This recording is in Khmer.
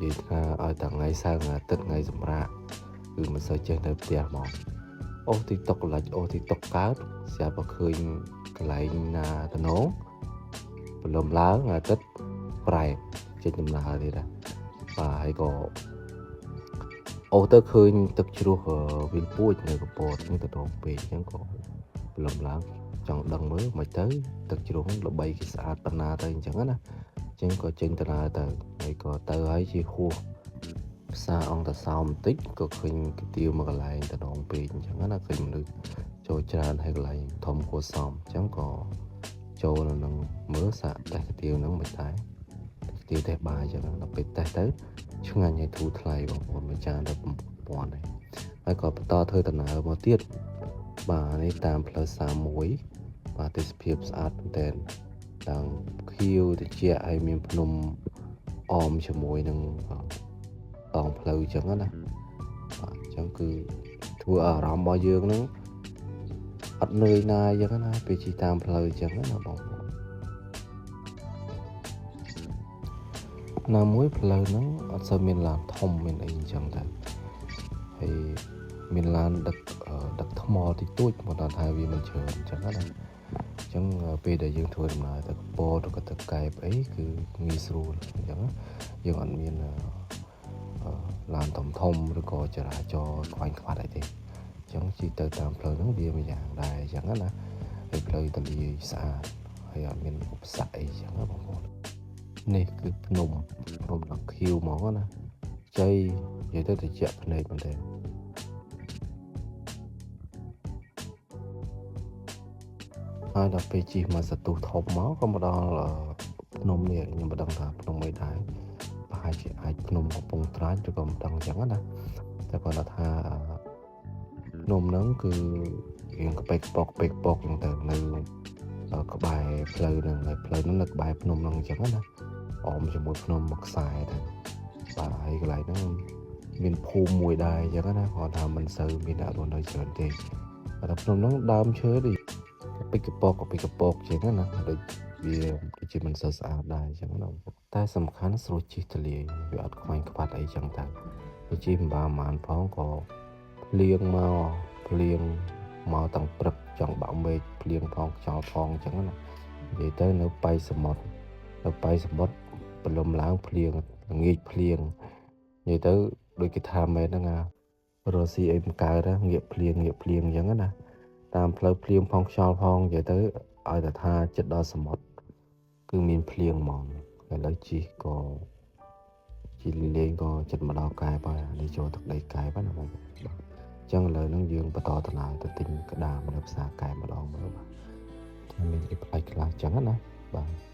យាយថាឲ្យតែថ្ងៃសៅរ៍ថ្ងៃអាទិត្យថ្ងៃសម្រាកគឺមិនសូវចេះនៅផ្ទះហ្មងអូស TikTok លិចអូស TikTok កើតស្រាប់តែឃើញកន្លែងណាតំណងព្រលឹមឡើងថ្ងៃអាទិត្យប្រែកចេញដំណើរទៀតណាបាទហើយក៏អូសទៅឃើញទឹកជ្រោះវាលពួចនៅកពតនេះតំណងពេកអញ្ចឹងក៏ព្រលឹមឡើងចង់ដឹងមើលមិនទៅទឹកជ្រោះល្បីគេស្អាតប៉ុណ្ណាទៅអញ្ចឹងណាអញ្ចឹងក៏ចេញដំណើរទៅហើយក៏ទៅហើយជាហួសផ្សារអង្គតាសោមបន្តិចក៏ឃើញកាទៀវមកកន្លែងតំណងពេកអញ្ចឹងណាឃើញមនុស្សចូលច្រើនហើយកន្លែងធំគួរសមអញ្ចឹងក៏ចូលនៅនឹងមើលសាកតេស្តកាទៀវហ្នឹងមិនដែរកាទៀវតេស្តបាយអញ្ចឹងដល់ពេលតេស្តទៅឆ្ងាញ់ហើយធូរថ្លៃបងប្អូនមួយចានទៅ9000ហើយហើយក៏បន្តធ្វើដំណើរមកទៀតបាទនេះតាមផ្លូវ31បាទទេសភាពស្អាតមែនទែនឡើងខៀវត្រជាក់ហើយមានភ្នំអមជាមួយនឹងដងផ្លូវអញ្ចឹងណាបាទអញ្ចឹងគឺធ្វើឲ្យអារម្មណ៍របស់យើងហ្នឹងអត់នឿយណាយអញ្ចឹងណាពេលជិះតាមផ្លូវអញ្ចឹងណាបងប្អូនណាមួយផ្លូវហ្នឹងអត់សូវមានឡានធំមានអីអញ្ចឹងទៅហើយមានឡានដឹកដឹកថ្មតិចតួចមកដល់ថាវាមិនច្រើនអញ្ចឹងណាអញ្ចឹងពេលដែលយើងធ្វើដំណើរទៅកពតឬក៏ទៅកែបអីគឺងាយស្រួលអញ្ចឹងយើងអត់មានឡានធំធំឬក៏ចរាចរណ៍ខ្វាញ់ខ្វាត់អីទេអញ្ចឹងជិះទៅតាមផ្លូវហ្នឹងវាមួយយ៉ាងដែរអញ្ចឹងណាហើយផ្លូវទលាយស្អាតហើយអត់មានឧបសគ្គអីអញ្ចឹងណាបងប្អូននេះគឺភ្នំភ្នំដល់ខៀវហ្មងណាជ័យនិយាយទៅត្រជាក់ភ្នែកមែនទែនហើយដល់ពេលជិះមកសន្ទុះធំមកក៏មកដល់ភ្នំនេះខ្ញុំមិនដឹងថាភ្នំអីដែរប្រហែលជាអាចភ្នំកំពង់ត្រាចឬក៏មិនដឹងអញ្ចឹងណាតែគាត់ថាភ្នំហ្នឹងគឺរៀងកប៉ិកពកកប៉ិកពកហ្នឹងទៅនៅក្បែរផ្លូវហ្នឹងហើយផ្លូវហ្នឹងនៅក្បែរភ្នំហ្នឹងអញ្ចឹងណាអមជាមួយភ្នំមួយខ្សែទៅបាទហើយកន្លែងហ្នឹងមានភូមិមួយដែរអញ្ចឹងណាគាត់ថាមិនសូវមានអ្នករស់នៅច្រើនទេតែភ្នំហ្នឹងដើមឈើដូចកប៉ិកកពកកប៉ិកកពកជាងណាដូចវាដូចជាមិនសូវស្អាតដែរអញ្ចឹងណាតែសំខាន់ស្រួលជិះទលាយវាអត់ខ្វាញ់ខ្វាត់អីចឹងទៅវាជិះមិនបានប៉ុន្មានផងក៏ភ្លៀងមកភ្លៀងមកតាំងព្រឹកចង់បាក់មេឃភ្លៀងផងខ្យល់ផងអញ្ចឹងណានិយាយទៅនៅបៃសមុទ្រនៅបៃសមុទ្រព្រលឹមឡើងភ្លៀងល្ងាចភ្លៀងនិយាយទៅដូចគេថាមែនហ្នឹងណារស់ស៊ីអីមិនកើតណាងាកភ្លៀងងាកភ្លៀងអញ្ចឹងណាតាមផ្លូវភ្លៀងផងខ្យល់ផងនិយាយទៅឲ្យតែថាចិត្តដល់សមុទ្រគឺមានភ្លៀងហ្មងឥឡូវជិះក៏ជិះលេងក៏ចិត្តមកដល់កែបហើយនេះចូលទឹកដីកែបណាបងប្អូនបាទអញ្ចឹងឥឡូវហ្នឹងយើងបន្តដំណើរទៅទិញក្តាមនៅផ្សារកែបម្ដងមើលបាទថាមានអីប្លែកខ្លះអញ្ចឹងណាបាទ។